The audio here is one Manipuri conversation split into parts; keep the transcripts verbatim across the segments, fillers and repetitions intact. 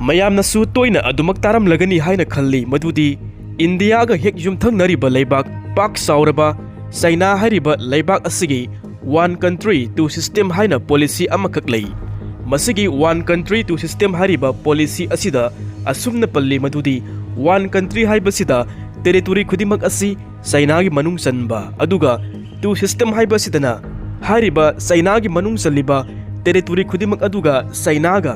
ꯃꯌꯥꯝꯅꯁꯨ ꯇꯣꯏꯅ ꯑꯗꯨꯃꯛ ꯇꯥꯔꯝꯂꯒꯅꯤ ꯍꯥꯏꯅ ꯈꯜꯂꯤ ꯃꯗꯨꯗꯤ ꯏꯟꯗꯤꯌꯥꯒ ꯍꯦꯛ ꯌꯨꯝꯊꯪꯅꯔꯤꯕ ꯂꯩꯕꯥꯛ ꯄꯥꯛ ꯆꯥꯎꯔꯕ ꯆꯩꯅꯥ ꯍꯥꯏꯔꯤꯕ ꯂꯩꯕꯥꯛ ꯑꯁꯤꯒꯤ one country two system ꯍꯥꯏꯅ ꯄꯣꯂꯤꯁꯤ ꯑꯃꯈꯛ ꯂꯩ꯫ ꯃꯁꯤꯒꯤ one country two system ꯍꯥꯏꯔꯤꯕ ꯄꯣꯂꯤꯁꯤ ꯑꯁꯤꯗ ꯑꯁꯨꯝꯅ ꯄꯜꯂꯤ ꯃꯗꯨꯗꯤ one country ꯍꯥꯏꯕꯁꯤꯗ ꯇꯦꯔꯤꯇꯣꯔꯤ ꯈꯨꯗꯤꯡꯃꯛ ꯑꯁꯤ ꯆꯩꯅꯥꯒꯤ ꯃꯅꯨꯡ ꯆꯟꯕ, ꯑꯗꯨꯒ two system ꯍꯥꯏꯕꯁꯤꯗꯅ ꯍꯥꯏꯔꯤꯕ ꯆꯩꯅꯥꯒꯤ ꯃꯅꯨꯡ ꯆꯜꯂꯤꯕ ꯇꯦꯔꯤꯇꯣꯔꯤ ꯈꯨꯗꯤꯡꯃꯛ ꯑꯗꯨꯒ ꯆꯩꯅꯥꯒ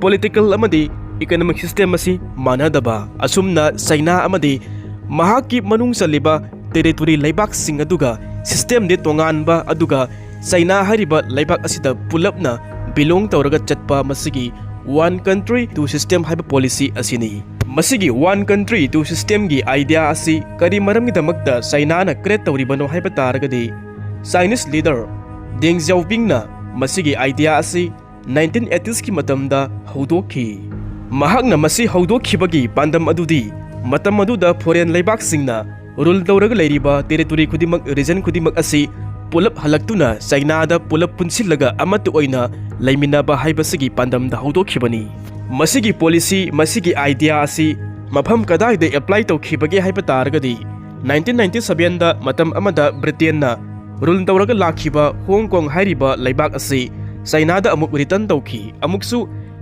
ꯄꯣꯂꯤꯇꯤꯀꯦꯜ ꯑꯃꯗꯤ ꯏꯀꯣꯅꯣꯃꯤꯛ ꯁꯤꯁꯇꯦꯝ ꯑꯁꯤ ꯃꯥꯟꯅꯗꯕ꯫ ꯑꯁꯨꯝꯅ ꯆꯩꯅꯥ ꯑꯃꯗꯤ ꯃꯍꯥꯛꯀꯤ ꯃꯅꯨꯡ ꯆꯜꯂꯤꯕ ꯇꯦꯔꯤꯇꯣꯔꯤ ꯂꯩꯕꯥꯛꯁꯤꯡ ꯑꯗꯨꯒ ꯁꯤꯁꯇꯦꯝꯗꯤ ꯇꯣꯉꯥꯟꯕ, ꯑꯗꯨꯒ ꯆꯩꯅꯥ ꯍꯥꯏꯔꯤꯕ ꯂꯩꯕꯥꯛ ꯑꯁꯤꯗ ꯄꯨꯂꯞꯅ ꯕꯤꯂꯣꯡ ꯇꯧꯔꯒ ꯆꯠꯄ ꯃꯁꯤꯒꯤ one country two system ꯍꯥꯏꯕ ꯄꯣꯂꯤꯁꯤ ꯑꯁꯤꯅꯤ꯫ ꯃꯁꯤꯒꯤ one country two system ꯒꯤ ꯑꯥꯏꯗꯤꯌꯥ ꯑꯁꯤ ꯀꯔꯤ ꯃꯔꯝꯒꯤꯗꯃꯛꯇ ꯆꯩꯅꯥꯅ ꯀ꯭ꯔꯤꯌꯦꯠ ꯇꯧꯔꯤꯕꯅꯣ ꯍꯥꯏꯕ ꯇꯥꯔꯒꯗꯤ, ꯆꯥꯏꯅꯤꯁ ꯂꯤꯗꯔ ꯗꯦꯡ ꯖꯤꯌꯥꯑꯣꯄꯤꯡꯅ ꯃꯁꯤꯒꯤ ꯑꯥꯏꯗꯤꯌꯥ ꯑꯁꯤ nineteen eighties ꯀꯤ ꯃꯇꯝꯗ ꯍꯧꯗꯣꯛꯈꯤ꯫ ꯃꯍꯥꯛꯅ ꯃꯁꯤ ꯍꯧꯗꯣꯛꯈꯤꯕꯒꯤ ꯄꯥꯟꯗꯝ ꯑꯗꯨꯗꯤ ꯃꯇꯝ ꯑꯗꯨꯗ ꯐꯣꯔꯦꯟ ꯂꯩꯕꯥꯛꯁꯤꯡꯅ ꯔꯨꯜ ꯇꯧꯔꯒ ꯂꯩꯔꯤꯕ ꯇꯦꯔꯤꯇꯣꯔꯤ ꯈꯨꯗꯤꯡꯃꯛ, ꯔꯤꯖꯟ ꯈꯨꯗꯤꯡꯃꯛ ꯑꯁꯤ ꯄꯨꯂꯞ ꯍꯜꯂꯛꯇꯨꯅ ꯆꯩꯅꯥꯗ ꯄꯨꯂꯞ ꯄꯨꯟꯁꯤꯜꯂꯒ ꯑꯃꯠꯇ ꯑꯣꯏꯅ ꯂꯩꯃꯤꯟꯅꯕ ꯍꯥꯏꯕꯁꯤꯒꯤ ꯄꯥꯟꯗꯝꯗ ꯍꯧꯗꯣꯛꯈꯤꯕꯅꯤ꯫ ꯃꯁꯤꯒꯤ ꯄꯣꯂꯤꯁꯤ, ꯃꯁꯤꯒꯤ ꯑꯥꯏꯗꯤꯌꯥ ꯑꯁꯤ ꯃꯐꯝ ꯀꯗꯥꯏꯗ ꯑꯦꯄ꯭ꯂꯥꯏ ꯇꯧꯈꯤꯕꯒꯦ ꯍꯥꯏꯕ ꯇꯥꯔꯒꯗꯤ, nineteen ninety seven ꯗ ꯃꯇꯝ ꯑꯃꯗ ꯕ꯭ꯔꯤꯇꯦꯟꯅ ꯔꯨꯜ ꯇꯧꯔꯒ ꯂꯥꯛꯈꯤꯕ ꯍꯣꯡ ꯀꯣꯡ ꯍꯥꯏꯔꯤꯕ ꯂꯩꯕꯥꯛ ꯑꯁꯤ ꯆꯩꯅꯥꯗ ꯑꯃꯨꯛ ꯔꯤꯇꯔꯟ ꯇꯧꯈꯤ꯫ ꯑꯃꯨꯛꯁꯨ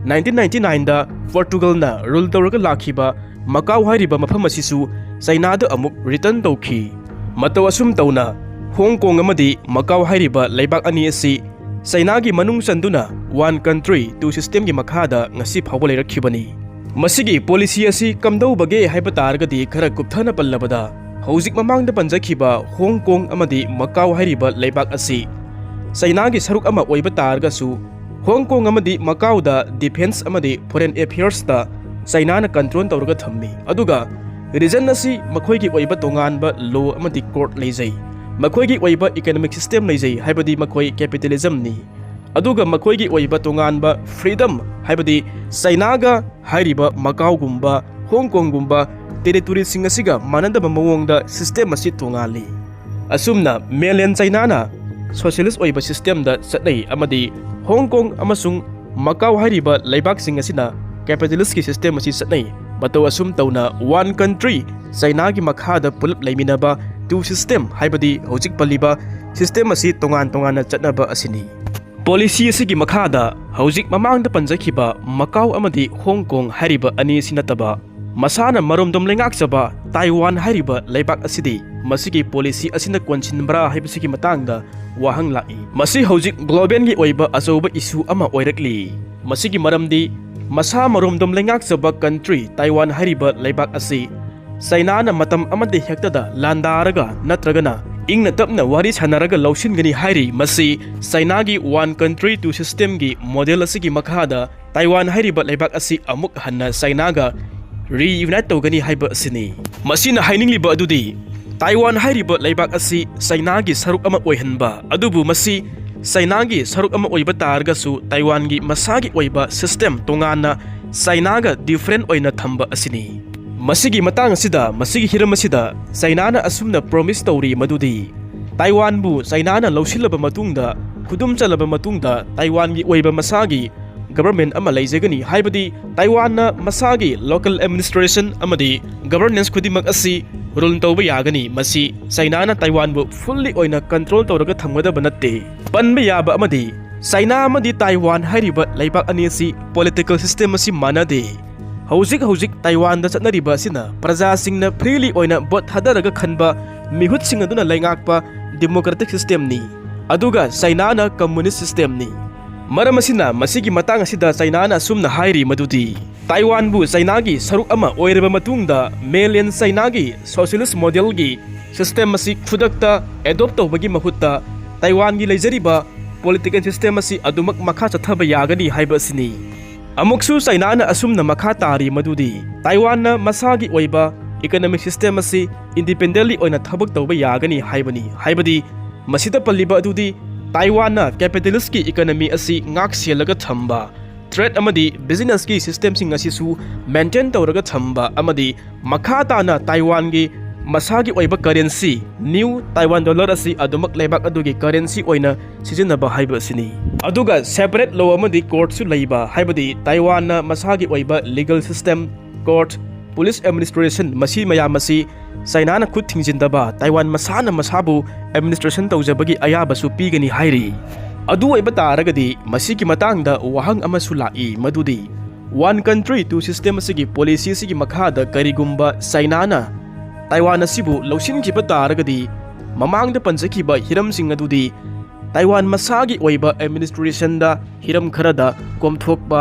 nineteen ninety nine ꯗ ꯄꯣꯔꯇꯨꯒꯜꯅ ꯔꯨꯜ ꯇꯧꯔꯒ ꯂꯥꯛꯈꯤꯕ ꯃꯀꯥꯎ ꯍꯥꯏꯔꯤꯕ ꯃꯐꯝ ꯑꯁꯤꯁꯨ ꯆꯩꯅꯥꯗ ꯑꯃꯨꯛ ꯔꯤꯇꯔꯟ ꯇꯧꯈꯤ꯫ ꯃꯇꯧ ꯑꯁꯨꯝ ꯇꯧꯅ ꯍꯣꯡ ꯀꯣꯡ ꯑꯃꯗꯤ ꯃꯀꯥꯎ ꯍꯥꯏꯔꯤꯕ ꯂꯩꯕꯥꯛ ꯑꯅꯤ ꯑꯁꯤ ꯆꯩꯅꯥꯒꯤ ꯃꯅꯨꯡ ꯆꯟꯗꯨꯅ one country two system ꯒꯤ ꯃꯈꯥꯗ ꯉꯁꯤ ꯐꯥꯎꯕ ꯂꯩꯔꯛꯈꯤꯕꯅꯤ꯫ ꯃꯁꯤꯒꯤ ꯄꯣꯂꯤꯁꯤ ꯑꯁꯤ ꯀꯝꯗꯧꯕꯒꯦ ꯍꯥꯏꯕ ꯇꯥꯔꯒꯗꯤ, ꯈꯔ ꯀꯨꯞꯊꯅ ꯄꯜꯂꯕꯗ, ꯍꯧꯖꯤꯛ ꯃꯃꯥꯡꯗ ꯄꯟꯖꯈꯤꯕ ꯍꯣꯡ ꯀꯣꯡ ꯑꯃꯗꯤ ꯃꯀꯥꯎ ꯍꯥꯏꯔꯤꯕ ꯂꯩꯕꯥꯛ ꯑꯁꯤ ꯆꯩꯅꯥꯒꯤ ꯁꯔꯨꯛ ꯑꯃ ꯑꯣꯏꯕ ꯇꯥꯔꯒꯁꯨ, ꯍꯣꯡ ꯀꯣꯡ ꯑꯃꯗꯤ ꯃꯀꯥꯎꯗ ꯗꯤꯐꯦꯟꯁ ꯑꯃꯗꯤ ꯐꯣꯔꯦꯟ ꯑꯦꯐꯤꯌꯔꯁꯇ ꯆꯩꯅꯥꯅ ꯀꯟꯇ꯭ꯔꯣꯜ ꯇꯧꯔꯒ ꯊꯝꯃꯤ꯫ ꯑꯗꯨꯒ ꯔꯤꯖꯟ ꯑꯁꯤ ꯃꯈꯣꯏꯒꯤ ꯑꯣꯏꯕ ꯇꯣꯉꯥꯟꯕ ꯂꯣ ꯑꯃꯗꯤ ꯀꯣꯔꯠ ꯂꯩꯖꯩ, ꯃꯈꯣꯏꯒꯤ ꯑꯣꯏꯕ ꯏꯀꯣꯅꯣꯃꯤꯛ ꯁꯤꯁꯇꯦꯝ ꯂꯩꯖꯩ, ꯍꯥꯏꯕꯗꯤ ꯃꯈꯣꯏ ꯀꯦꯄꯤꯇꯦꯂꯤꯖꯝꯅꯤ꯫ ꯑꯗꯨꯒ ꯃꯈꯣꯏꯒꯤ ꯑꯣꯏꯕ ꯇꯣꯉꯥꯟꯕ ꯐ꯭ꯔꯤꯗꯝ, ꯍꯥꯏꯕꯗꯤ ꯆꯩꯅꯥꯒ ꯍꯥꯏꯔꯤꯕ ꯃꯀꯥꯎꯒꯨꯝꯕ ꯍꯣꯡ ꯀꯣꯡꯒꯨꯝꯕ ꯇꯦꯔꯤꯇꯣꯔꯤꯁꯤꯡ ꯑꯁꯤꯒ ꯃꯥꯟꯅꯗꯕ ꯃꯑꯣꯡꯗ ꯁꯤꯁꯇꯦꯝ ꯑꯁꯤ ꯇꯣꯉꯥꯜꯂꯤ꯫ ꯑꯁꯨꯝꯅ ꯃꯦꯟꯂꯦꯟ ꯆꯩꯅꯥꯅ ꯁꯣꯁꯤꯌꯦꯂꯤꯁ ꯑꯣꯏꯕ ꯁꯤꯁꯇꯦꯝꯗ ꯆꯠꯅꯩ ꯑꯃꯗꯤ ꯍꯣꯡ ꯀꯣꯡ ꯑꯃꯁꯨꯡ ꯃꯀꯥꯎ ꯍꯥꯏꯔꯤꯕ ꯂꯩꯕꯥꯛꯁꯤꯡ ꯑꯁꯤꯅ capitalistꯀꯤ system ꯑꯁꯤ ꯆꯠꯅꯩ꯫ ꯃꯇꯧ ꯑꯁꯨꯝ ꯇꯧꯅ one country, ꯆꯩꯅꯥꯒꯤ ꯃꯈꯥꯗ ꯄꯨꯂꯞ ꯂꯩꯃꯤꯟꯅꯕ two system, ꯍꯥꯏꯕꯗꯤ ꯍꯧꯖꯤꯛ ꯄꯜꯂꯤꯕ system ꯑꯁꯤ ꯇꯣꯉꯥꯟ ꯇꯣꯉꯥꯟꯅ ꯆꯠꯅꯕ ꯑꯁꯤꯅꯤ꯫ Policy ꯑꯁꯤꯒꯤ ꯃꯈꯥꯗ ꯍꯧꯖꯤꯛ ꯃꯃꯥꯡꯗ ꯄꯟꯖꯈꯤꯕ ꯃꯀꯥꯎ ꯑꯃꯗꯤ ꯍꯣꯡ ꯀꯣꯡ ꯍꯥꯏꯔꯤꯕ ꯑꯅꯤ ꯑꯁꯤ ꯅꯠꯇꯕ, ꯃꯁꯥꯅ ꯃꯔꯣꯝꯗꯣꯝ ꯂꯩꯉꯥꯛꯆꯕ ꯇꯥꯏꯋꯥꯟ ꯍꯥꯏꯔꯤꯕ ꯂꯩꯕꯥꯛ ꯑꯁꯤꯗꯤ ꯃꯁꯤꯒꯤ policy ꯑꯁꯤꯅ ꯀꯣꯟꯁꯤꯟꯕ꯭ꯔꯥ ꯍꯥꯏꯕꯁꯤꯒꯤ ꯃꯇꯥꯡꯗ ꯋꯥꯍꯪ ꯂꯥꯛꯏ꯫ ꯃꯁꯤ ꯍꯧꯖꯤꯛ globalꯒꯤ ꯑꯣꯏꯕ ꯑꯆꯧꯕ issue ꯑꯃ ꯑꯣꯏꯔꯛꯂꯤ꯫ ꯃꯁꯤꯒꯤ ꯃꯔꯝꯗꯤ ꯃꯁꯥ ꯃꯔꯣꯝꯗꯣꯝ ꯂꯩꯉꯥꯛꯆꯕ country ꯇꯥꯏꯋꯥꯟ ꯍꯥꯏꯔꯤꯕ ꯂꯩꯕꯥꯛ ꯑꯁꯤ ꯆꯩꯅꯥꯅ ꯃꯇꯝ ꯑꯃꯗ ꯍꯦꯛꯇꯗ ꯂꯥꯟꯗꯥꯔꯒ ꯅꯠꯇ꯭ꯔꯒꯅ ꯏꯪꯅ ꯇꯞꯅ ꯋꯥꯔꯤ ꯁꯥꯟꯅꯔꯒ ꯂꯧꯁꯤꯟꯒꯅꯤ ꯍꯥꯏꯔꯤ꯫ ꯃꯁꯤ ꯆꯩꯅꯥꯒꯤ one country two systemꯒꯤ model ꯑꯁꯤꯒꯤ ꯃꯈꯥꯗ ꯇꯥꯏꯋꯥꯟ ꯍꯥꯏꯔꯤꯕ ꯂꯩꯕꯥꯛ ꯑꯁꯤ ꯑꯃꯨꯛ ꯍꯟꯅ ꯆꯩꯅꯥꯒ reunite ꯇꯧꯒꯅꯤ ꯍꯥꯏꯕ ꯑꯁꯤꯅꯤ꯫ ꯃꯁꯤꯅ ꯍꯥꯏꯅꯤꯡꯂꯤꯕ ꯑꯗꯨꯗꯤ ꯇꯥꯏꯋꯥꯟ ꯍꯥꯏꯔꯤꯕ ꯂꯩꯕꯥꯛ ꯑꯁꯤ ꯆꯩꯅꯥꯒꯤ ꯁꯔꯨꯛ ꯑꯃ ꯑꯣꯏꯍꯟꯕ, ꯑꯗꯨꯕꯨ ꯃꯁꯤ ꯆꯩꯅꯥꯒꯤ ꯁꯔꯨꯛ ꯑꯃ ꯑꯣꯏꯕ ꯇꯥꯔꯒꯁꯨ ꯇꯥꯏꯋꯥꯟꯒꯤ ꯃꯁꯥꯒꯤ ꯑꯣꯏꯕ system ꯇꯣꯉꯥꯟꯅ ꯆꯩꯅꯥꯒ different ꯑꯣꯏꯅ ꯊꯝꯕ ꯑꯁꯤꯅꯤ꯫ ꯃꯁꯤꯒꯤ ꯃꯇꯥꯡ ꯑꯁꯤꯗ, ꯃꯁꯤꯒꯤ ꯍꯤꯔꯝ ꯑꯁꯤꯗ ꯆꯩꯅꯥꯅ ꯑꯁꯨꯝꯅ promise ꯇꯧꯔꯤ ꯃꯗꯨꯗꯤ ꯇꯥꯏꯋꯥꯟꯕꯨ ꯆꯩꯅꯥꯅ ꯂꯧꯁꯤꯜꯂꯕ ꯃꯇꯨꯡꯗ, ꯈꯨꯗꯨꯝ ꯆꯜꯂꯕ ꯃꯇꯨꯡꯗ ꯇꯥꯏꯋꯥꯟꯒꯤ ꯑꯣꯏꯕ ꯃꯁꯥꯒꯤ government ꯑꯃ ꯂꯩꯖꯒꯅꯤ, ꯍꯥꯏꯕꯗꯤ ꯇꯥꯏꯋꯥꯟꯅ ꯃꯁꯥꯒꯤ local administration ꯑꯃꯗꯤ governance ꯈꯨꯗꯤꯡꯃꯛ ꯑꯁꯤ rule ꯇꯧꯕ ꯌꯥꯒꯅꯤ꯫ ꯃꯁꯤ ꯆꯩꯅꯥꯅ ꯇꯥꯏꯋꯥꯟꯕꯨ fully ꯑꯣꯏꯅ control ꯇꯧꯔꯒ ꯊꯝꯒꯗꯕ ꯅꯠꯇꯦ꯫ ꯄꯟꯕ ꯌꯥꯕ ꯑꯃꯗꯤ ꯆꯩꯅꯥ ꯑꯃꯗꯤ ꯇꯥꯏꯋꯥꯟ ꯍꯥꯏꯔꯤꯕ ꯂꯩꯕꯥꯛ ꯑꯅꯤ ꯑꯁꯤ political system ꯑꯁꯤ ꯃꯥꯟꯅꯗꯦ꯫ ꯍꯧꯖꯤꯛ ꯍꯧꯖꯤꯛ ꯇꯥꯏꯋꯥꯟꯗ ꯆꯠꯅꯔꯤꯕ ꯑꯁꯤꯅ ꯄ꯭ꯔꯖꯥꯁꯤꯡꯅ freely ꯑꯣꯏꯅ vote ꯊꯥꯗꯔꯒ ꯈꯟꯕ ꯃꯤꯍꯨꯠꯁꯤꯡ ꯑꯗꯨꯅ ꯂꯩꯉꯥꯛꯄ democratic systemꯅꯤ꯫ ꯑꯗꯨꯒ ꯆꯩꯅꯥꯅ communist systemꯅꯤ꯫ ꯃꯔꯝ ꯑꯁꯤꯅ ꯃꯁꯤꯒꯤ ꯃꯇꯥꯡ ꯑꯁꯤꯗ ꯆꯩꯅꯥꯅ ꯑꯁꯨꯝꯅ ꯍꯥꯏꯔꯤ ꯃꯗꯨꯗꯤ ꯇꯥꯏꯋꯥꯟꯕꯨ ꯆꯩꯅꯥꯒꯤ ꯁꯔꯨꯛ ꯑꯃ ꯑꯣꯏꯔꯕ ꯃꯇꯨꯡꯗ mainland ꯆꯩꯅꯥꯒꯤ socialist modelꯒꯤ system ꯑꯁꯤ ꯈꯨꯗꯛꯇ adopt ꯇꯧꯕꯒꯤ ꯃꯍꯨꯠꯇ ꯇꯥꯏꯋꯥꯟꯒꯤ ꯂꯩꯖꯔꯤꯕ political system ꯑꯁꯤ ꯑꯗꯨꯃꯛ ꯃꯈꯥ ꯆꯠꯊꯕ ꯌꯥꯒꯅꯤ ꯍꯥꯏꯕ ꯑꯁꯤꯅꯤ꯫ ꯑꯃꯨꯛꯁꯨ ꯆꯩꯅꯥꯅ ꯑꯁꯨꯝꯅ ꯃꯈꯥ ꯇꯥꯔꯤ ꯃꯗꯨꯗꯤ ꯇꯥꯏꯋꯥꯟꯅ ꯃꯁꯥꯒꯤ ꯑꯣꯏꯕ economic system ꯑꯁꯤ independently ꯑꯣꯏꯅ ꯊꯕꯛ ꯇꯧꯕ ꯌꯥꯒꯅꯤ ꯍꯥꯏꯕꯅꯤ꯫ ꯍꯥꯏꯕꯗꯤ ꯃꯁꯤꯗ ꯄꯜꯂꯤꯕ ꯑꯗꯨꯗꯤ ꯇꯥꯏꯋꯥꯟꯅ capitalistꯀꯤ economy ꯑꯁꯤ ꯉꯥꯛ ꯁꯦꯜꯂꯒ ꯊꯝꯕ, trade ꯑꯃꯗꯤ businessꯀꯤ systemꯁꯤꯡ ꯑꯁꯤꯁꯨ maintain ꯇꯧꯔꯒ ꯊꯝꯕ ꯑꯃꯗꯤ ꯃꯈꯥ ꯇꯥꯅ ꯇꯥꯏꯋꯥꯟꯒꯤ ꯃꯁꯥꯒꯤ ꯑꯣꯏꯕ currency, new Taiwan dollar ꯑꯁꯤ ꯑꯗꯨꯃꯛ ꯂꯩꯕꯥꯛ ꯑꯗꯨꯒꯤ currency ꯑꯣꯏꯅ ꯁꯤꯖꯤꯟꯅꯕ ꯍꯥꯏꯕ ꯑꯁꯤꯅꯤ꯫ ꯑꯗꯨꯒ separate law ꯑꯃꯗꯤ courtꯁꯨ ꯂꯩꯕ, ꯍꯥꯏꯕꯗꯤ ꯇꯥꯏꯋꯥꯟꯅ ꯃꯁꯥꯒꯤ ꯑꯣꯏꯕ legal system, court, police administration, ꯃꯁꯤ ꯃꯌꯥꯝ ꯑꯁꯤ ꯆꯥꯏꯅꯥꯅ ꯈꯨꯠ ꯊꯤꯡꯖꯤꯟꯗꯕ, ꯇꯥꯏꯋꯥꯟ ꯃꯁꯥꯅ ꯃꯁꯥꯕꯨ administration ꯇꯧꯖꯕꯒꯤ ꯑꯌꯥꯕꯁꯨ ꯄꯤꯒꯅꯤ ꯍꯥꯏꯔꯤ꯫ ꯑꯗꯨ ꯑꯣꯏꯕ ꯇꯥꯔꯒꯗꯤ ꯃꯁꯤꯒꯤ ꯃꯇꯥꯡꯗ ꯋꯥꯍꯪ ꯑꯃꯁꯨ ꯂꯥꯛꯏ, ꯃꯗꯨꯗꯤ one country two system ꯑꯁꯤꯒꯤ policy ꯑꯁꯤꯒꯤ ꯃꯈꯥꯗ ꯀꯔꯤꯒꯨꯝꯕ ꯆꯥꯏꯅꯥꯅ ꯇꯥꯏꯋꯥꯟ ꯑꯁꯤꯕꯨ ꯂꯧꯁꯤꯟꯈꯤꯕ ꯇꯥꯔꯒꯗꯤ, ꯃꯃꯥꯡꯗ ꯄꯟꯖꯈꯤꯕ ꯍꯤꯔꯝꯁꯤꯡ ꯑꯗꯨꯗꯤ ꯇꯥꯏꯋꯥꯟ ꯃꯁꯥꯒꯤ ꯑꯣꯏꯕ administrationꯗ ꯍꯤꯔꯝ ꯈꯔꯗ ꯀꯣꯝꯊꯣꯛꯄ,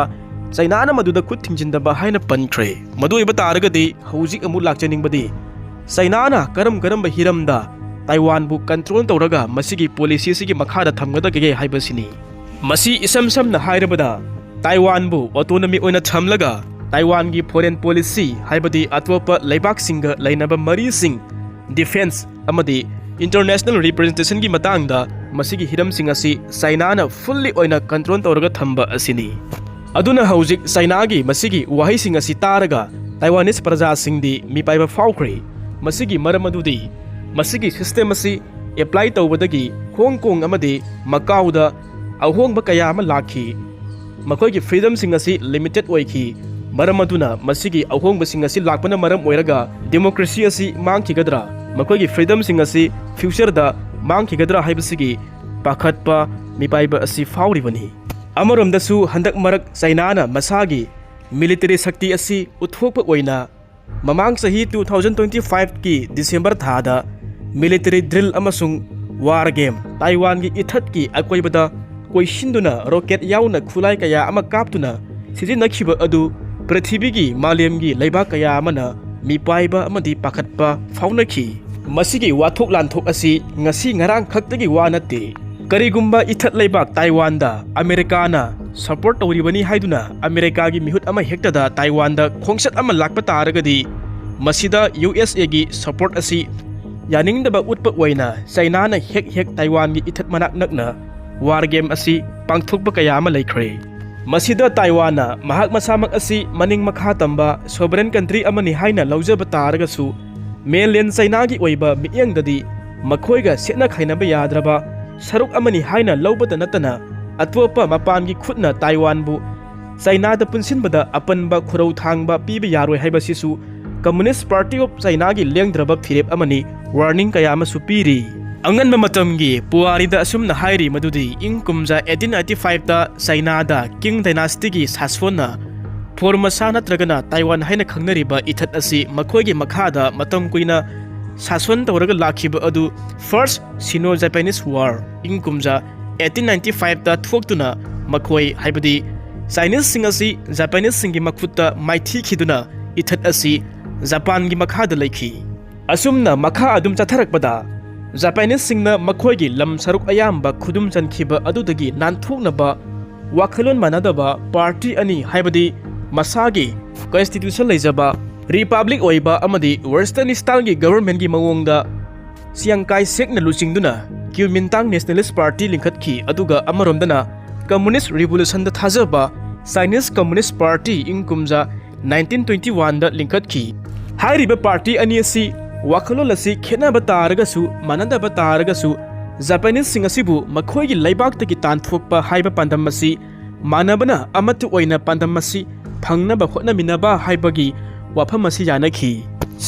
ꯆꯥꯏꯅꯥꯅ ꯃꯗꯨꯗ ꯈꯨꯠ ꯊꯤꯡꯖꯤꯟꯗꯕ ꯍꯥꯏꯅ ꯄꯟꯈ꯭ꯔꯦ꯫ ꯃꯗꯨ ꯑꯣꯏꯕ ꯇꯥꯔꯒꯗꯤ ꯍꯧꯖꯤꯛ ꯑꯃꯨꯛ ꯂꯥꯛꯆꯅꯤꯡꯕꯗꯤ, ꯆꯥꯏꯅꯥꯅ ꯀꯔꯝ ꯀꯔꯝꯕ ꯍꯤꯔꯝꯗ ꯇꯥꯏꯋꯥꯟꯕꯨ control ꯇꯧꯔꯒ ꯃꯁꯤꯒꯤ policy ꯑꯁꯤꯒꯤ ꯃꯈꯥꯗ ꯊꯝꯒꯗꯒꯦ ꯍꯥꯏꯕꯁꯤꯅꯤ꯫ ꯃꯁꯤ ꯏꯁꯝ ꯁꯝꯅ ꯍꯥꯏꯔꯕꯗ, ꯇꯥꯏꯋꯥꯟꯕꯨ autonomy ꯑꯣꯏꯅ ꯊꯝꯂꯒ ꯇꯥꯏꯋꯥꯟꯒꯤ foreign policy, ꯍꯥꯏꯕꯗꯤ ꯑꯇꯣꯞꯄ ꯂꯩꯕꯥꯛꯁꯤꯡꯒ ꯂꯩꯅꯕ ꯃꯔꯤꯁꯤꯡ, defence ꯑꯃꯗꯤ international representationꯒꯤ ꯃꯇꯥꯡꯗ ꯃꯁꯤꯒꯤ ꯍꯤꯔꯝꯁꯤꯡ ꯑꯁꯤ ꯆꯥꯏꯅꯥꯅ fully ꯑꯣꯏꯅ control ꯇꯧꯔꯒ ꯊꯝꯕ ꯑꯁꯤꯅꯤ꯫ ꯑꯗꯨꯅ ꯍꯧꯖꯤꯛ ꯆꯥꯏꯅꯥꯒꯤ ꯃꯁꯤꯒꯤ ꯋꯥꯍꯩꯁꯤꯡ ꯑꯁꯤ ꯇꯥꯔꯒ Taiwanese ꯄ꯭ꯔꯖꯥꯁꯤꯡꯗꯤ ꯃꯤꯄꯥꯏꯕ ꯐꯥꯎꯈ꯭ꯔꯦ꯫ ꯃꯁꯤꯒꯤ ꯃꯔꯝ ꯑꯗꯨꯗꯤ ꯃꯁꯤꯒꯤ system ꯑꯁꯤ apply ꯇꯧꯕꯗꯒꯤ ꯍꯣꯡ ꯀꯣꯡ ꯑꯃꯗꯤ ꯃꯀꯥꯎꯗ ꯑꯍꯣꯡꯕ ꯀꯌꯥ ꯑꯃ ꯂꯥꯛꯈꯤ꯫ ꯃꯈꯣꯏꯒꯤ freedomꯁꯤꯡ ꯑꯁꯤ limited ꯑꯣꯏꯈꯤ꯫ ꯃꯔꯝ ꯑꯗꯨꯅ ꯃꯁꯤꯒꯤ ꯑꯍꯣꯡꯕꯁꯤꯡ ꯑꯁꯤ ꯂꯥꯛꯄꯅ ꯃꯔꯝ ꯑꯣꯏꯔꯒ democracy ꯑꯁꯤ ꯃꯥꯡꯈꯤꯒꯗ꯭ꯔꯥ, ꯃꯈꯣꯏꯒꯤ freedomꯁꯤꯡ ꯑꯁꯤ futureꯗ ꯃꯥꯡꯈꯤꯒꯗ꯭ꯔꯥ ꯍꯥꯏꯕꯁꯤꯒꯤ ꯄꯥꯈꯠꯄ ꯃꯤꯄꯥꯏꯕ ꯑꯁꯤ ꯐꯥꯎꯔꯤꯕꯅꯤ꯫ ꯑꯃꯔꯣꯝꯗꯁꯨ ꯍꯟꯗꯛ ꯃꯔꯛ ꯆꯥꯏꯅꯥꯅ ꯃꯁꯥꯒꯤ military ꯁꯛꯇꯤ ꯑꯁꯤ ꯎꯠꯊꯣꯛꯄ ꯑꯣꯏꯅ ꯃꯃꯥꯡ ꯆꯍꯤ two thousand twenty fiveꯀꯤ December ꯊꯥꯗ military drill ꯑꯃꯁꯨꯡ war game, ꯇꯥꯏꯋꯥꯟꯒꯤ ꯏꯊꯠꯀꯤ ꯑꯀꯣꯏꯕꯗ ꯀꯣꯏꯁꯤꯟꯗꯨꯅ rocket ꯌꯥꯎꯅ ꯈꯨꯠꯂꯥꯏ ꯀꯌꯥ ꯑꯃ ꯀꯥꯞꯇꯨꯅ ꯁꯤꯖꯤꯟꯅꯈꯤꯕ ꯑꯗꯨ ꯄ꯭ꯔꯤꯊꯤꯕꯤꯒꯤ ꯃꯥꯂꯦꯝꯒꯤ ꯂꯩꯕꯥꯛ ꯀꯌꯥ ꯑꯃꯅ ꯃꯤꯄꯥꯏꯕ ꯑꯃꯗꯤ ꯄꯥꯈꯠꯄ ꯐꯥꯎꯅꯈꯤ꯫ ꯃꯁꯤꯒꯤ ꯋꯥꯊꯣꯛ ꯂꯥꯟꯊꯣꯛ ꯑꯁꯤ ꯉꯁꯤ ꯉꯔꯥꯡ ꯈꯛꯇꯒꯤ ꯋꯥ ꯅꯠꯇꯦ꯫ ꯀꯔꯤꯒꯨꯝꯕ ꯏꯊꯠ ꯂꯩꯕꯥꯛ ꯇꯥꯏꯋꯥꯟꯗ ꯑꯃꯦꯔꯤꯀꯥꯅ support ꯇꯧꯔꯤꯕꯅꯤ ꯍꯥꯏꯗꯨꯅ ꯑꯃꯦꯔꯤꯀꯥꯒꯤ ꯃꯤꯍꯨꯠ ꯑꯃ ꯍꯦꯛꯇꯗ ꯇꯥꯏꯋꯥꯟꯗ ꯈꯣꯡꯆꯠ ꯑꯃ ꯂꯥꯛꯄ ꯇꯥꯔꯒꯗꯤ, ꯃꯁꯤꯗ USAꯒꯤ support ꯑꯁꯤ ꯌꯥꯅꯤꯡꯗꯕ ꯎꯠꯄ ꯑꯣꯏꯅ ꯆꯥꯏꯅꯥꯅ ꯍꯦꯛ ꯍꯦꯛ ꯇꯥꯏꯋꯥꯟꯒꯤ ꯏꯊꯠ ꯃꯅꯥꯛ ꯅꯛꯅ war game ꯑꯁꯤ ꯄꯥꯡꯊꯣꯛꯄ ꯀꯌꯥ ꯑꯃ ꯂꯩꯈ꯭ꯔꯦ꯫ ꯃꯁꯤꯗ ꯇꯥꯏꯋꯥꯟꯅ ꯃꯍꯥꯛ ꯃꯁꯥꯃꯛ ꯑꯁꯤ ꯃꯅꯤꯡ ꯃꯈꯥ ꯇꯝꯕ sovereign country ꯑꯃꯅꯤ ꯍꯥꯏꯅ ꯂꯧꯖꯕ ꯇꯥꯔꯒꯁꯨ, Mainland ꯆꯩꯅꯥꯒꯤ ꯑꯣꯏꯕ ꯃꯤꯠꯌꯦꯡꯗꯗꯤ ꯃꯈꯣꯏꯒ ꯁꯦꯠꯅ ꯈꯥꯏꯅꯕ ꯌꯥꯗ꯭ꯔꯕ ꯁꯔꯨꯛ ꯑꯃꯅꯤ ꯍꯥꯏꯅ ꯂꯧꯕꯇ ꯅꯠꯇꯅ, ꯑꯇꯣꯞꯄ ꯃꯄꯥꯟꯒꯤ ꯈꯨꯠꯅ ꯇꯥꯏꯋꯥꯟꯕꯨ ꯆꯩꯅꯥꯗ ꯄꯨꯟꯁꯤꯟꯕꯗ ꯑꯄꯟꯕ ꯈꯨꯔꯧ ꯊꯥꯡꯕ ꯄꯤꯕ ꯌꯥꯔꯣꯏ ꯍꯥꯏꯕꯁꯤꯁꯨ Communist Party of Chinaꯒꯤ ꯂꯦꯡꯗ꯭ꯔꯕ ꯐꯤꯔꯦꯞ ꯑꯃꯅꯤ꯫ Warning ꯀꯌꯥ ꯑꯃꯁꯨ ꯄꯤꯔꯤ꯫ ꯑꯉꯟꯕ ꯃꯇꯝꯒꯤ ꯄꯨꯋꯥꯔꯤꯗ ꯑꯁꯨꯝꯅ ꯍꯥꯏꯔꯤ ꯃꯗꯨꯗꯤ ꯏꯪ ꯀꯨꯝꯖꯥ eighteen eighty fiveꯇ ꯆꯩꯅꯥꯗ Qing Dynastyꯒꯤ ꯁꯥꯁꯣꯟꯅ Formosa ꯅꯠꯇ꯭ꯔꯒꯅ ꯇꯥꯏꯋꯥꯟ ꯍꯥꯏꯅ ꯈꯪꯅꯔꯤꯕ ꯏꯊꯠ ꯑꯁꯤ ꯃꯈꯣꯏꯒꯤ ꯃꯈꯥꯗ ꯃꯇꯝ ꯀꯨꯏꯅ ꯁꯥꯁꯣꯟ ꯇꯧꯔꯒ ꯂꯥꯛꯈꯤꯕ ꯑꯗꯨ First Sino-Japanese War ꯏꯪ ꯀꯨꯝꯖꯥ eighteen ninety fiveꯇ ꯊꯣꯛꯇꯨꯅ ꯃꯈꯣꯏ, ꯍꯥꯏꯕꯗꯤ Chineseꯁꯤꯡ ꯑꯁꯤ Japaneseꯁꯤꯡꯒꯤ ꯃꯈꯨꯠꯇ ꯃꯥꯏꯊꯤꯈꯤꯗꯨꯅ ꯏꯊꯠ ꯑꯁꯤ ꯖꯄꯥꯟꯒꯤ ꯃꯈꯥꯗ ꯂꯩꯈꯤ꯫ ꯑꯁꯨꯝꯅ ꯃꯈꯥ ꯑꯗꯨꯝ ꯆꯠꯊꯔꯛꯄꯗ, Japaneseꯁꯤꯡꯅ ꯃꯈꯣꯏꯒꯤ ꯂꯝ ꯁꯔꯨꯛ ꯑꯌꯥꯝꯕ ꯈꯨꯗꯨꯝ ꯆꯟꯈꯤꯕ ꯑꯗꯨꯗꯒꯤ ꯅꯥꯟꯊꯣꯛꯅꯕ ꯋꯥꯈꯜꯂꯣꯟ ꯃꯥꯟꯅꯗꯕ party ꯑꯅꯤ, ꯍꯥꯏꯕꯗꯤ ꯃꯁꯥꯒꯤ constitution ꯂꯩꯖꯕ republic ꯑꯣꯏꯕ ꯑꯃꯗꯤ Western styleꯒꯤ governmentꯀꯤ ꯃꯑꯣꯡꯗ Chiang Kai-shekꯅ ꯂꯨꯆꯤꯡꯗꯨꯅ Kuomintang Nationalist Party ꯂꯤꯡꯈꯠꯈꯤ, ꯑꯗꯨꯒ ꯑꯃꯔꯣꯝꯗꯅ Communist Revolutionꯗ ꯊꯥꯖꯕ Chinese Communist Party ꯏꯪ ꯀꯨꯝꯖꯥ nineteen twenty oneꯗ ꯂꯤꯡꯈꯠꯈꯤ꯫ ꯍꯥꯏꯔꯤꯕ party ꯑꯅꯤ ꯑꯁꯤ ꯋꯥꯈꯜꯂꯣꯟ ꯑꯁꯤ ꯈꯦꯠꯅꯕ ꯇꯥꯔꯒꯁꯨ, ꯃꯥꯟꯅꯗꯕ ꯇꯥꯔꯒꯁꯨ, Japaneseꯁꯤꯡ ꯑꯁꯤꯕꯨ ꯃꯈꯣꯏꯒꯤ ꯂꯩꯕꯥꯛꯇꯒꯤ ꯇꯥꯟꯊꯣꯛꯄ ꯍꯥꯏꯕ ꯄꯥꯟꯗꯝ ꯑꯁꯤ ꯃꯥꯟꯅꯕꯅ ꯑꯃꯠꯇ ꯑꯣꯏꯅ ꯄꯥꯟꯗꯝ ꯑꯁꯤ ꯐꯪꯅꯕ ꯍꯣꯠꯅꯃꯤꯟꯅꯕ ꯍꯥꯏꯕꯒꯤ ꯋꯥꯐꯝ ꯑꯁꯤ ꯌꯥꯅꯈꯤ꯫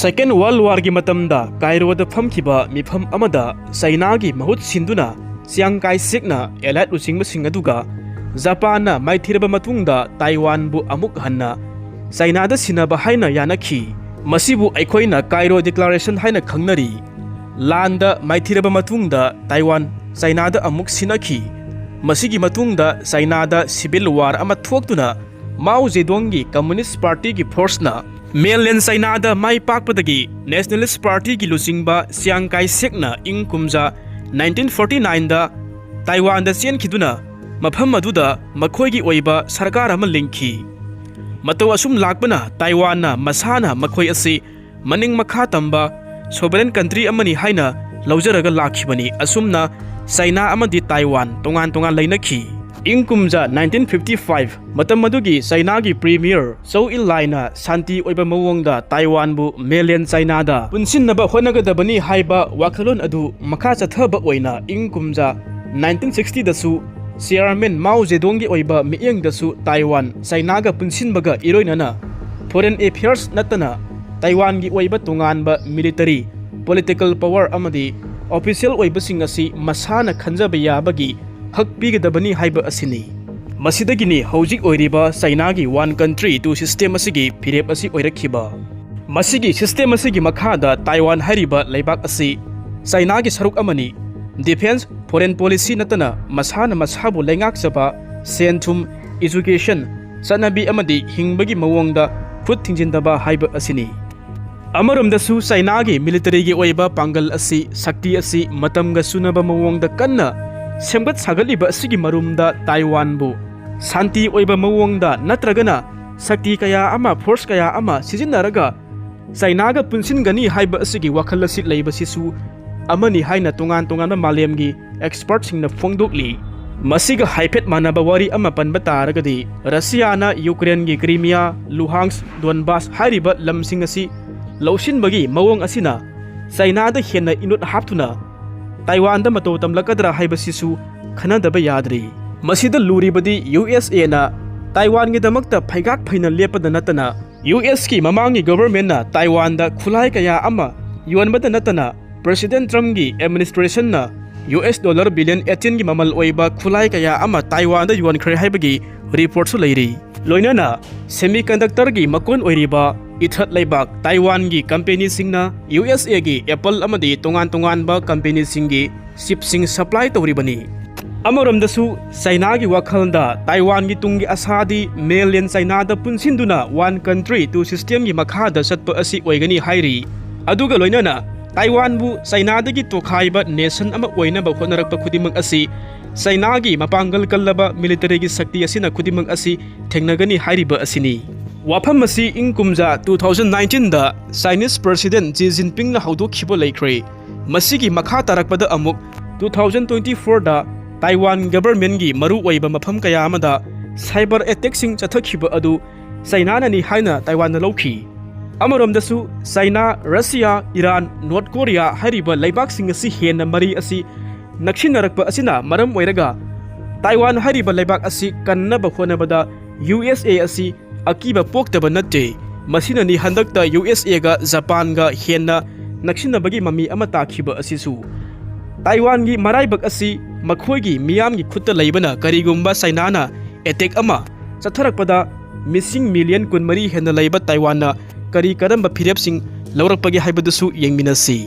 Second World Warꯒꯤ ꯃꯇꯝꯗ ꯀꯥꯏꯔꯣꯗ ꯐꯝꯈꯤꯕ ꯃꯤꯐꯝ ꯑꯃꯗ ꯆꯩꯅꯥꯒꯤ ꯃꯍꯨꯠ ꯁꯤꯟꯗꯨꯅ Chiang Kai-shekꯅ Allied ꯂꯨꯆꯤꯡꯕꯁꯤꯡ ꯑꯗꯨꯒ ꯖꯄꯥꯟꯅ ꯃꯥꯏꯊꯤꯔꯕ ꯃꯇꯨꯡꯗ ꯇꯥꯏꯋꯥꯟꯕꯨ ꯑꯃꯨꯛ ꯍꯟꯅ ꯆꯩꯅꯥꯗ ꯁꯤꯟꯅꯕ ꯍꯥꯏꯅ ꯌꯥꯅꯈꯤ꯫ ꯃꯁꯤꯕꯨ ꯑꯩꯈꯣꯏꯅ ꯀꯥꯏꯔꯣ Declaration ꯍꯥꯏꯅ ꯈꯪꯅꯔꯤ꯫ ꯂꯥꯟꯗ ꯃꯥꯏꯊꯤꯔꯕ ꯃꯇꯨꯡꯗ ꯇꯥꯏꯋꯥꯟ ꯆꯩꯅꯥꯗ ꯑꯃꯨꯛ ꯁꯤꯟꯅꯈꯤ꯫ ꯃꯁꯤꯒꯤ ꯃꯇꯨꯡꯗ ꯆꯩꯅꯥꯗ civil war ꯑꯃ ꯊꯣꯛꯇꯨꯅ ꯃꯥꯎ ꯖꯦꯗꯣꯡꯒꯤ Communist Partyꯒꯤ forceꯅ mainland ꯆꯩꯅꯥꯗ ꯃꯥꯏ ꯄꯥꯛꯄꯗꯒꯤ Nationalist Partyꯒꯤ ꯂꯨꯆꯤꯡꯕ Chiang Kai-shekꯅ ꯏꯪ ꯀꯨꯝꯖꯥ nineteen forty nineꯗ ꯇꯥꯏꯋꯥꯟꯗ ꯆꯦꯟꯈꯤꯗꯨꯅ ꯃꯐꯝ ꯑꯗꯨꯗ ꯃꯈꯣꯏꯒꯤ ꯑꯣꯏꯕ ꯁꯔꯀꯥꯔ ꯑꯃ ꯂꯤꯡꯈꯤ꯫ ꯃꯇꯧ ꯑꯁꯨꯝ ꯂꯥꯛꯄꯅ ꯇꯥꯏꯋꯥꯟꯅ ꯃꯁꯥꯅ ꯃꯈꯣꯏ ꯑꯁꯤ ꯃꯅꯤꯡ ꯃꯈꯥ ꯇꯝꯕ sovereign country ꯑꯃꯅꯤ ꯍꯥꯏꯅ ꯂꯧꯖꯔꯒ ꯂꯥꯛꯈꯤꯕꯅꯤ꯫ ꯑꯁꯨꯝꯅ ꯆꯩꯅꯥ ꯑꯃꯗꯤ ꯇꯥꯏꯋꯥꯟ ꯇꯣꯉꯥꯟ ꯇꯣꯉꯥꯟ ꯂꯩꯅꯈꯤ꯫ ꯏꯪ ꯀꯨꯝꯖꯥ nineteen fifty five, ꯃꯇꯝ ꯑꯗꯨꯒꯤ ꯆꯩꯅꯥꯒꯤ ꯄ꯭ꯔꯤꯃꯤꯌꯔ ꯆꯧ ꯏꯟ ꯂꯥꯏꯅ ꯁꯥꯟꯇꯤ ꯑꯣꯏꯕ ꯃꯑꯣꯡꯗ ꯇꯥꯏꯋꯥꯟꯕꯨ mainland ꯆꯩꯅꯥꯗ ꯄꯨꯟꯁꯤꯟꯅꯕ ꯍꯣꯠꯅꯒꯗꯕꯅꯤ ꯍꯥꯏꯕ ꯋꯥꯈꯜꯂꯣꯟ ꯑꯗꯨ ꯃꯈꯥ ꯆꯠꯊꯕ ꯑꯣꯏꯅ ꯏꯪ ꯀꯨꯝꯖꯥ nineteen sixty ꯗꯁꯨ ꯆꯤꯌꯥꯔꯃꯦꯟ ꯃꯥꯎ ꯖꯦꯗꯣꯡꯒꯤ ꯑꯣꯏꯕ ꯃꯤꯠꯌꯦꯡꯗꯁꯨ ꯇꯥꯏꯋꯥꯟ ꯆꯩꯅꯥꯒ ꯄꯨꯟꯁꯤꯟꯕꯒ ꯏꯔꯣꯏꯅꯅ foreign affairs ꯅꯠꯇꯅ ꯇꯥꯏꯋꯥꯟꯒꯤ ꯑꯣꯏꯕ ꯇꯣꯉꯥꯟꯕ military, political power ꯑꯃꯗꯤ official ꯑꯣꯏꯕꯁꯤꯡ ꯑꯁꯤ ꯃꯁꯥꯅ ꯈꯟꯖꯕ ꯌꯥꯕꯒꯤ ꯍꯛ ꯄꯤꯒꯗꯕꯅꯤ ꯍꯥꯏꯕ ꯑꯁꯤꯅꯤ꯫ ꯃꯁꯤꯗꯒꯤꯅꯤ ꯍꯧꯖꯤꯛ ꯑꯣꯏꯔꯤꯕ ꯆꯩꯅꯥꯒꯤ one country two system ꯑꯁꯤꯒꯤ ꯐꯤꯔꯦꯞ ꯑꯁꯤ ꯑꯣꯏꯔꯛꯈꯤꯕ꯫ ꯃꯁꯤꯒꯤ system ꯑꯁꯤꯒꯤ ꯃꯈꯥꯗ ꯇꯥꯏꯋꯥꯟ ꯍꯥꯏꯔꯤꯕ ꯂꯩꯕꯥꯛ ꯑꯁꯤ ꯆꯩꯅꯥꯒꯤ ꯁꯔꯨꯛ ꯑꯃꯅꯤ꯫ Defence, foreign policy ꯅꯠꯇꯅ ꯃꯁꯥꯅ ꯃꯁꯥꯕꯨ ꯂꯩꯉꯥꯛꯆꯕ, ꯁꯦꯟ ꯊꯨꯝ, education, ꯆꯠꯅꯕꯤ ꯑꯃꯗꯤ ꯍꯤꯡꯕꯒꯤ ꯃꯑꯣꯡꯗ ꯈꯨꯠ ꯊꯤꯡꯖꯤꯟꯗꯕ ꯍꯥꯏꯕ ꯑꯁꯤꯅꯤ꯫ ꯑꯃꯔꯣꯝꯗꯁꯨ ꯆꯩꯅꯥꯒꯤ militaryꯒꯤ ꯑꯣꯏꯕ ꯄꯥꯡꯒꯜ ꯑꯁꯤ, ꯁꯛꯇꯤ ꯑꯁꯤ ꯃꯇꯝꯒ ꯆꯨꯅꯕ ꯃꯑꯣꯡꯗ ꯀꯟꯅ ꯁꯦꯝꯒꯠ ꯁꯥꯒꯠꯂꯤꯕ ꯑꯁꯤꯒꯤ ꯃꯔꯨꯝꯗ ꯇꯥꯏꯋꯥꯟꯕꯨ ꯁꯥꯟꯇꯤ ꯑꯣꯏꯕ ꯃꯑꯣꯡꯗ ꯅꯠꯇ꯭ꯔꯒꯅ ꯁꯛꯇꯤ ꯀꯌꯥ ꯑꯃ, force ꯀꯌꯥ ꯑꯃ ꯁꯤꯖꯤꯟꯅꯔꯒ ꯆꯩꯅꯥꯒ ꯄꯨꯟꯁꯤꯟꯒꯅꯤ ꯍꯥꯏꯕ ꯑꯁꯤꯒꯤ ꯋꯥꯈꯜ ꯑꯁꯤ ꯂꯩꯕꯁꯤꯁꯨ ꯑꯃꯅꯤ ꯍꯥꯏꯅ ꯇꯣꯉꯥꯟ ꯇꯣꯉꯥꯟꯕ ꯃꯥꯂꯦꯝꯒꯤ expertꯁꯤꯡꯅ ꯐꯣꯡꯗꯣꯛꯂꯤ꯫ ꯃꯁꯤꯒ ꯍꯥꯏꯐꯦꯠ ꯃꯥꯟꯅꯕ ꯋꯥꯔꯤ ꯑꯃ ꯄꯟꯕ ꯇꯥꯔꯒꯗꯤ, ꯔꯁꯤꯌꯥꯅ ꯌꯨꯀ꯭ꯔꯦꯟꯒꯤ ꯀ꯭ꯔꯤꯃꯤꯌꯥ, ꯂꯨꯍꯥꯟꯁ, ꯗꯣꯟꯕꯥꯁ ꯍꯥꯏꯔꯤꯕ ꯂꯝꯁꯤꯡ ꯑꯁꯤ ꯂꯧꯁꯤꯟꯕꯒꯤ ꯃꯑꯣꯡ ꯑꯁꯤꯅ ꯆꯩꯅꯥꯗ ꯍꯦꯟꯅ ꯏꯅꯣꯠ ꯍꯥꯞꯇꯨꯅ ꯇꯥꯏꯋꯥꯟꯗ ꯃꯇꯧ ꯇꯝꯂꯛꯀꯗ꯭ꯔꯥ ꯍꯥꯏꯕꯁꯤꯁꯨ ꯈꯟꯅꯗꯕ ꯌꯥꯗ꯭ꯔꯤ꯫ ꯃꯁꯤꯗ ꯂꯨꯔꯤꯕꯗꯤ ꯌꯨ ꯑꯦꯁ ꯑꯦꯅ ꯇꯥꯏꯋꯥꯟꯒꯤꯗꯃꯛꯇ ꯐꯩꯒꯥꯛ ꯐꯩꯅ ꯂꯦꯞꯄꯗ ꯅꯠꯇꯅ, ꯌꯨ ꯑꯦꯁꯀꯤ ꯃꯃꯥꯡꯒꯤ ꯒꯣꯚꯔꯟꯃꯦꯟꯠꯅ ꯇꯥꯏꯋꯥꯟꯗ ꯈꯨꯠꯂꯥꯏ ꯀꯌꯥ ꯑꯃ ꯌꯣꯟꯕꯗ ꯅꯠꯇꯅ, ꯄ꯭ꯔꯦꯁꯤꯗꯦꯟꯠ ꯇ꯭ꯔꯝꯞꯀꯤ ꯑꯦꯗꯃꯤꯅꯤꯁꯇ꯭ꯔꯦꯁꯟꯅ ꯌꯨ ꯑꯦꯁ ꯗꯣꯂꯔ ꯕꯤꯂꯤꯌꯟ ꯑꯩꯠꯇꯤꯟꯒꯤ ꯃꯃꯜ ꯑꯣꯏꯕ ꯈꯨꯠꯂꯥꯏ ꯀꯌꯥ ꯑꯃ ꯇꯥꯏꯋꯥꯟꯗ ꯌꯣꯟꯈ꯭ꯔꯦ ꯍꯥꯏꯕꯒꯤ ꯔꯤꯄꯣꯔꯠꯁꯨ ꯂꯩꯔꯤ꯫ ꯂꯣꯏꯅꯅ semiconductorꯒꯤ ꯃꯀꯣꯟ ꯑꯣꯏꯔꯤꯕ ꯏꯊꯠ ꯂꯩꯕꯥꯛ ꯇꯥꯏꯋꯥꯟꯒꯤ ꯀꯝꯄꯦꯅꯤꯁꯤꯡꯅ ꯌꯨ ꯑꯦꯁ ꯑꯦꯒꯤ ꯑꯦꯄꯜ ꯑꯃꯗꯤ ꯇꯣꯉꯥꯟ ꯇꯣꯉꯥꯟꯕ ꯀꯝꯄꯦꯅꯤꯁꯤꯡꯒꯤ ꯆꯤꯞꯁꯤꯡ ꯁꯄ꯭ꯂꯥꯏ ꯇꯧꯔꯤꯕꯅꯤ꯫ ꯑꯃꯔꯣꯝꯗꯁꯨ ꯆꯩꯅꯥꯒꯤ ꯋꯥꯈꯜꯗ ꯇꯥꯏꯋꯥꯟꯒꯤ ꯇꯨꯡꯒꯤ ꯑꯁꯥꯗꯤ mainland ꯆꯩꯅꯥꯗ ꯄꯨꯟꯁꯤꯟꯗꯨꯅ one country two systemꯒꯤ ꯃꯈꯥꯗ ꯆꯠꯄ ꯑꯁꯤ ꯑꯣꯏꯒꯅꯤ ꯍꯥꯏꯔꯤ꯫ ꯑꯗꯨꯒ ꯂꯣꯏꯅꯅ ꯇꯥꯏꯋꯥꯟꯕꯨ ꯆꯩꯅꯥꯗꯒꯤ ꯇꯣꯈꯥꯏꯕ nation ꯑꯃ ꯑꯣꯏꯅꯕ ꯍꯣꯠꯅꯔꯛꯄ ꯈꯨꯗꯤꯡꯃꯛ ꯑꯁꯤ ꯆꯩꯅꯥꯒꯤ ꯃꯄꯥꯡꯒꯜ ꯀꯜꯂꯕ militaryꯒꯤ ꯁꯛꯇꯤ ꯑꯁꯤꯅ ꯈꯨꯗꯤꯡꯃꯛ ꯑꯁꯤ ꯊꯦꯡꯅꯒꯅꯤ ꯍꯥꯏꯔꯤꯕ ꯑꯁꯤꯅꯤ꯫ ꯋꯥꯐꯝ ꯑꯁꯤ ꯏꯪ ꯀꯨꯝꯖꯥ two thousand nineteenꯗ Chinese President Xi Jinpingꯅ ꯍꯧꯗꯣꯛꯈꯤꯕ ꯂꯩꯈ꯭ꯔꯦ꯫ ꯃꯁꯤꯒꯤ ꯃꯈꯥ ꯇꯥꯔꯛꯄꯗ ꯑꯃꯨꯛ two thousand twenty fourꯗ ꯇꯥꯏꯋꯥꯟ ꯒꯕꯔꯃꯦꯟꯒꯤ ꯃꯔꯨꯑꯣꯏꯕ ꯃꯐꯝ ꯀꯌꯥ ꯑꯃꯗ ꯁꯥꯏꯕꯔ ꯑꯦꯇꯦꯛꯁꯤꯡ ꯆꯠꯊꯈꯤꯕ ꯑꯗꯨ ꯆꯥꯏꯅꯥꯅꯅꯤ ꯍꯥꯏꯅ ꯇꯥꯏꯋꯥꯟꯅ ꯂꯧꯈꯤ꯫ ꯑꯃꯔꯣꯝꯗꯁꯨ China, Russia, Iran, North Korea ꯍꯥꯏꯔꯤꯕ ꯂꯩꯕꯥꯛꯁꯤꯡ ꯑꯁꯤ ꯍꯦꯟꯅ ꯃꯔꯤ ꯑꯁꯤ ꯅꯛꯁꯤꯟꯅꯔꯛꯄ ꯑꯁꯤꯅ ꯃꯔꯝ ꯑꯣꯏꯔꯒ ꯇꯥꯏꯋꯥꯟ ꯍꯥꯏꯔꯤꯕ ꯂꯩꯕꯥꯛ ꯑꯁꯤ ꯀꯟꯅꯕ ꯍꯣꯠꯅꯕꯗ ꯌꯨ ꯑꯦꯁ ꯑꯦ ꯑꯁꯤ ꯑꯀꯤꯕ ꯄꯣꯛꯇꯕ ꯅꯠꯇꯦ꯫ ꯃꯁꯤꯅꯅꯤ ꯍꯟꯗꯛꯇ ꯌꯨ ꯑꯦꯁ ꯑꯦꯒ ꯖꯄꯥꯟꯒ ꯍꯦꯟꯅ ꯅꯛꯁꯤꯟꯅꯕꯒꯤ ꯃꯃꯤ ꯑꯃ ꯇꯥꯈꯤꯕ ꯑꯁꯤꯁꯨ꯫ ꯇꯥꯏꯋꯥꯟꯒꯤ ꯃꯔꯥꯏꯕꯛ ꯑꯁꯤ ꯃꯈꯣꯏꯒꯤ ꯃꯤꯌꯥꯝꯒꯤ ꯈꯨꯠꯇ ꯂꯩꯕꯅ ꯀꯔꯤꯒꯨꯝꯕ ꯆꯥꯏꯅꯥꯅ ꯑꯦꯇꯦꯛ ꯑꯃ ꯆꯠꯊꯔꯛꯄꯗ ꯃꯤꯁꯤꯡ ꯃꯤꯂꯤꯌꯟ ꯀꯨꯟꯃꯔꯤ ꯍꯦꯟꯅ ꯂꯩꯕ ꯇꯥꯏꯋꯥꯟꯅ ꯀꯔꯤ ꯀꯔꯝꯕ ꯐꯤꯔꯦꯞꯁꯤꯡ ꯂꯧꯔꯛꯄꯒꯦ ꯍꯥꯏꯕꯗꯨꯁꯨ ꯌꯦꯡꯃꯤꯟꯅꯁꯤ꯫